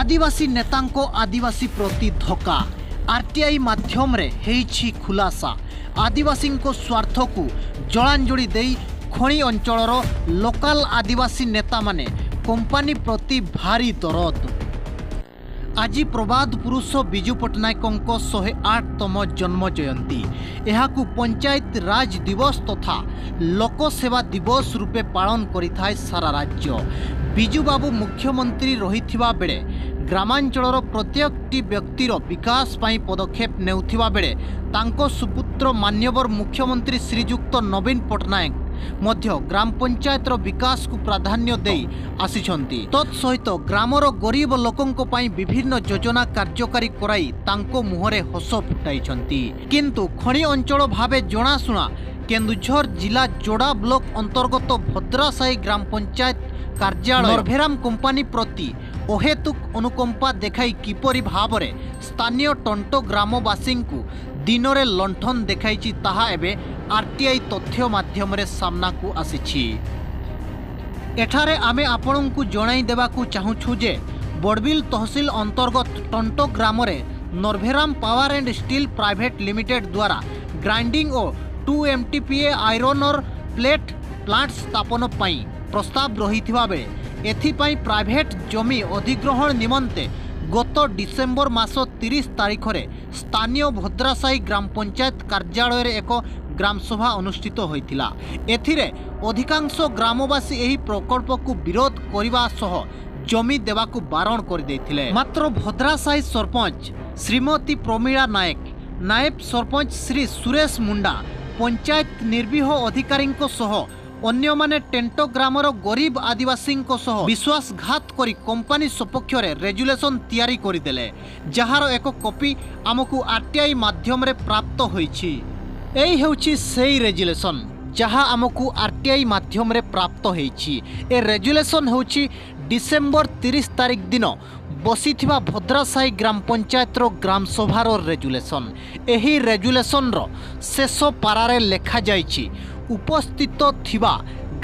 ଆଦିବାସୀ ନେତାଙ୍କ ଆଦିବାସୀ ପ୍ରତି ଧୋକା, ଆରଟିଆଇ ମାଧ୍ୟମରେ ହେଇଛି ଖୁଲାସା। ଆଦିବାସୀଙ୍କ ସ୍ୱାର୍ଥକୁ ଜଳାଞ୍ଜଳି ଦେଇ ଖଣି ଅଞ୍ଚଳର ଲୋକାଲ ଆଦିବାସୀ ନେତାମାନେ କମ୍ପାନୀ ପ୍ରତି ଭାରି ଦରଦ। ଆଜି ପ୍ରବାଦ ପୁରୁଷ ବିଜୁ ପଟ୍ଟନାୟକଙ୍କ 108ତମ ଜନ୍ମ ଜୟନ୍ତୀ। ଏହାକୁ ପଞ୍ଚାୟତ ରାଜ ଦିବସ ତଥା ଲୋକସେବା ଦିବସ ରୂପେ ପାଳନ କରିଥାଏ ସାରା ରାଜ୍ୟ। ବିଜୁବାବୁ ମୁଖ୍ୟମନ୍ତ୍ରୀ ରହିଥିବା ବେଳେ ଗ୍ରାମାଞ୍ଚଳର ପ୍ରତ୍ୟେକଟି ବ୍ୟକ୍ତିର ବିକାଶ ପାଇଁ ପଦକ୍ଷେପ ନେଉଥିବା ବେଳେ ତାଙ୍କ ସୁପୁତ୍ର ମାନ୍ୟବର ମୁଖ୍ୟମନ୍ତ୍ରୀ ଶ୍ରୀଯୁକ୍ତ ନବୀନ ପଟ୍ଟନାୟକ ମଧ୍ୟ ଗ୍ରାମ ପଞ୍ଚାୟତର ବିକାଶକୁ ପ୍ରାଧାନ୍ୟ ଦେଇ ଆସିଛନ୍ତି। ତତ୍ ସହିତ ଗ୍ରାମର ଗରିବ ଲୋକଙ୍କ ପାଇଁ ବିଭିନ୍ନ ଯୋଜନା କାର୍ଯ୍ୟକାରୀ କରାଇ ତାଙ୍କ ମୁହଁରେ ହସ ଫୁଟାଇଛନ୍ତି। କିନ୍ତୁ ଖଣି ଅଞ୍ଚଳ ଭାବେ ଜଣାଶୁଣା କେନ୍ଦୁଝର ଜିଲ୍ଲା ଯୋଡ଼ା ବ୍ଲକ ଅନ୍ତର୍ଗତ ଭଦ୍ରାସାହି ଗ୍ରାମ ପଞ୍ଚାୟତ କାର୍ଯ୍ୟାଳୟ ନର୍ଭେରାମ କମ୍ପାନୀ ପ୍ରତି ଅହେତୁକ ଅନୁକମ୍ପା ଦେଖାଇ କିପରି ଭାବରେ ସ୍ଥାନୀୟ ଟଣ୍ଟ ଗ୍ରାମବାସୀଙ୍କୁ ଦିନରେ ଲଣ୍ଠନ ଦେଖାଇଛି, ତାହା ଏବେ ଆରଟିଆଇ ତଥ୍ୟ ମାଧ୍ୟମରେ ସାମ୍ନାକୁ ଆସିଛି। ଏଠାରେ ଆମେ ଆପଣଙ୍କୁ ଜଣାଇ ଦେବାକୁ ଚାହୁଁଛୁ ଯେ ବଡ଼ବିଲ ତହସିଲ ଅନ୍ତର୍ଗତ ଟଣ୍ଟ ଗ୍ରାମରେ ନର୍ଭେରାମ power and steel private limited ଦ୍ୱାରା ଗ୍ରାଇଣ୍ଡିଂ ଓ 2 ଏମ୍ଟିପିଏ ଆଇରନର ପ୍ଲେଟ୍ ପ୍ଲାଣ୍ଟ ସ୍ଥାପନ ପାଇଁ ପ୍ରସ୍ତାବ ରହିଥିବା ବେଳେ ଏଥିପାଇଁ ପ୍ରାଇଭେଟ୍ ଜମି ଅଧିଗ୍ରହଣ ନିମନ୍ତେ ଗତ ଡିସେମ୍ବର ମାସ 30 ତାରିଖରେ ସ୍ଥାନୀୟ ଭଦ୍ରାସାହି ଗ୍ରାମ ପଞ୍ଚାୟତ କାର୍ଯ୍ୟାଳୟରେ ଏକ ଗ୍ରାମସଭା ଅନୁଷ୍ଠିତ ହୋଇଥିଲା। ଏଥିରେ ଅଧିକାଂଶ ଗ୍ରାମବାସୀ ଏହି ପ୍ରକଳ୍ପକୁ ବିରୋଧ କରିବା ସହ ଜମି ଦେବାକୁ ବାରଣ କରିଦେଇଥିଲେ। ମାତ୍ର ଭଦ୍ରାସାହି ସରପଞ୍ଚ ଶ୍ରୀମତୀ ପ୍ରମୀଳା ନାୟକ, ନାଏବ ସରପଞ୍ଚ ଶ୍ରୀ ସୁରେଶ ମୁଣ୍ଡା, ପଞ୍ଚାୟତ ନିର୍ବାହୀ ଅଧିକାରୀଙ୍କ ସହ ଅନ୍ୟମାନେ ଟେଣ୍ଟ ଗ୍ରାମର ଗରିବ ଆଦିବାସୀଙ୍କ ସହ ବିଶ୍ୱାସଘାତ କରି କମ୍ପାନୀ ସପକ୍ଷରେ ରେଜୁଲେସନ୍ ତିଆରି କରିଦେଲେ, ଯାହାର ଏକ କପି ଆମକୁ ଆରଟିଆଇ ମାଧ୍ୟମରେ ପ୍ରାପ୍ତ ହୋଇଛି। ଏଇ ହେଉଛି ସେଇ ରେଜୁଲେସନ୍, ଯାହା ଆମକୁ ଆରଟିଆଇ ମାଧ୍ୟମରେ ପ୍ରାପ୍ତ ହୋଇଛି। ଏ ରେଜୁଲେସନ୍ ହେଉଛି ଡିସେମ୍ବର 30 ତାରିଖ ଦିନ ବସିଥିବା ଭଦ୍ରାସାହି ଗ୍ରାମ ପଞ୍ଚାୟତର ଗ୍ରାମସଭାର ରେଜୁଲେସନ୍। ଏହି ରେଜୁଲେସନ୍ର ଶେଷ ପାରାରେ ଲେଖାଯାଇଛି, ଉପସ୍ଥିତ ଥିବା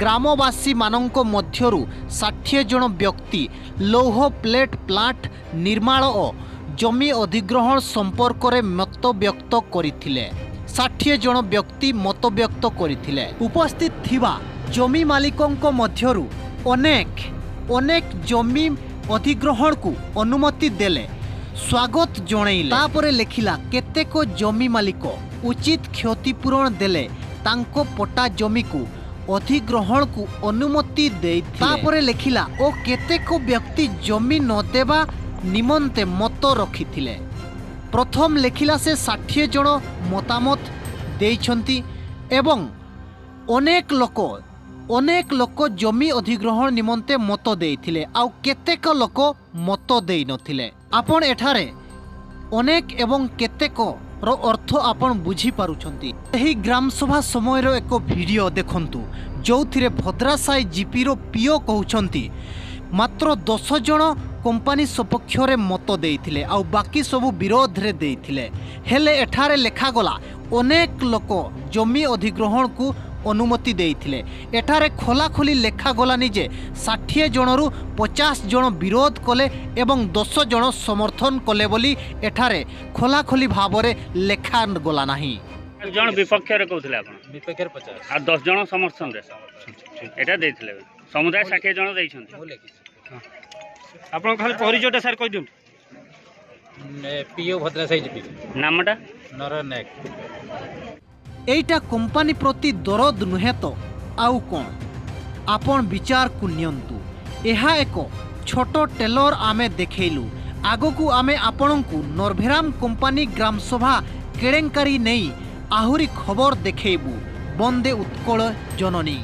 ଗ୍ରାମବାସୀମାନଙ୍କ ମଧ୍ୟରୁ 60 ଜଣ ବ୍ୟକ୍ତି ଲୌହ ପ୍ଲେଟ୍ ପ୍ଲାଣ୍ଟ ନିର୍ମାଣ ଓ ଜମି ଅଧିଗ୍ରହଣ ସମ୍ପର୍କରେ ମତବ୍ୟକ୍ତ କରିଥିଲେ। 60 ଜଣ ବ୍ୟକ୍ତି ମତବ୍ୟକ୍ତ କରିଥିଲେ। ଉପସ୍ଥିତ ଥିବା ଜମି ମାଲିକଙ୍କ ମଧ୍ୟରୁ ଅନେକ ଅନେକ ଜମି ଅଧିଗ୍ରହଣକୁ ଅନୁମତି ଦେଲେ, ସ୍ୱାଗତ ଜଣାଇଲେ। ତାପରେ ଲେଖିଲା, କେତେକ ଜମି ମାଲିକ ଉଚିତ କ୍ଷତିପୂରଣ ଦେଲେ ତାଙ୍କ ପଟ୍ଟା ଜମିକୁ ଅଧିଗ୍ରହଣକୁ ଅନୁମତି ଦେଇଥିଲେ। ତାପରେ ଲେଖିଲା, ଓ କେତେକ ବ୍ୟକ୍ତି ଜମି ନ ଦେବା ନିମନ୍ତେ ମତ ରଖିଥିଲେ। ପ୍ରଥମ ଲେଖିଲା ସେ 60 ଜଣ ମତାମତ ଦେଇଛନ୍ତି ଏବଂ ଅନେକ ଲୋକ ଜମି ଅଧିଗ୍ରହଣ ନିମନ୍ତେ ମତ ଦେଇଥିଲେ, ଆଉ କେତେକ ଲୋକ ମତ ଦେଇନଥିଲେ। ଆପଣ ଏଠାରେ ଅନେକ ଏବଂ କେତେକର ଅର୍ଥ ଆପଣ ବୁଝିପାରୁଛନ୍ତି। ଏହି ଗ୍ରାମସଭା ସମୟର ଏକ ଭିଡ଼ିଓ ଦେଖନ୍ତୁ, ଯେଉଁଥିରେ ଭଦ୍ରାସାହି ଜିପିର ପିଓ କହୁଛନ୍ତି ମାତ୍ର 10 ଜଣ କମ୍ପାନୀ ସପକ୍ଷରେ ମତ ଦେଇଥିଲେ ଆଉ ବାକି ସବୁ ବିରୋଧରେ ଦେଇଥିଲେ। ହେଲେ ଏଠାରେ ଲେଖାଗଲା ଅନେକ ଲୋକ ଜମି ଅଧିଗ୍ରହଣକୁ ଅନୁମତି ଦେଇଥିଲେ। ଏଠାରେ ଖୋଲାଖୋଲି ଲେଖାଗଲାନି ଯେ 60 ଜଣରୁ 50 ଜଣ ବିରୋଧ କଲେ ଏବଂ 10 ଜଣ ସମର୍ଥନ କଲେ ବୋଲି ଏଠାରେ ଖୋଲାଖୋଲି ଭାବରେ ଲେଖାଗଲା ନାହିଁ। ଜଣ ବିପକ୍ଷରେ କହୁଥିଲେ ଆପଣ? ବିପକ୍ଷରେ 50। ଆଉ 10 ଜଣ ସମର୍ଥନରେ ଏଇଟା ଦେଇଥିଲେ। ସମୁଦାୟ 60 ଜଣ ଦେଇଛନ୍ତି। ମୁଁ ଲେଖିଛି। ଆପଣ ଖାଲି ପରିଚୟଟା ସାର୍ କହିଦିଅନ୍ତୁ। PO Bhadrasahi GP. ନାମଟା? ନର ନାୟକ। ଏଇଟା କମ୍ପାନୀ ପ୍ରତି ଦରଦ ନୁହେଁ ତ ଆଉ କ'ଣ? ଆପଣ ବିଚାରକୁ ନିଅନ୍ତୁ। ଏହା ଏକ ଛୋଟ ଟ୍ରେଲର ଆମେ ଦେଖେଇଲୁ। ଆଗକୁ ଆମେ ଆପଣଙ୍କୁ ନର୍ଭେରାମ କମ୍ପାନୀ ଗ୍ରାମସଭା କେଳେଙ୍କାରୀ ନେଇ ଆହୁରି ଖବର ଦେଖେଇବୁ। ବନ୍ଦେ ଉତ୍କଳ ଜନନୀ।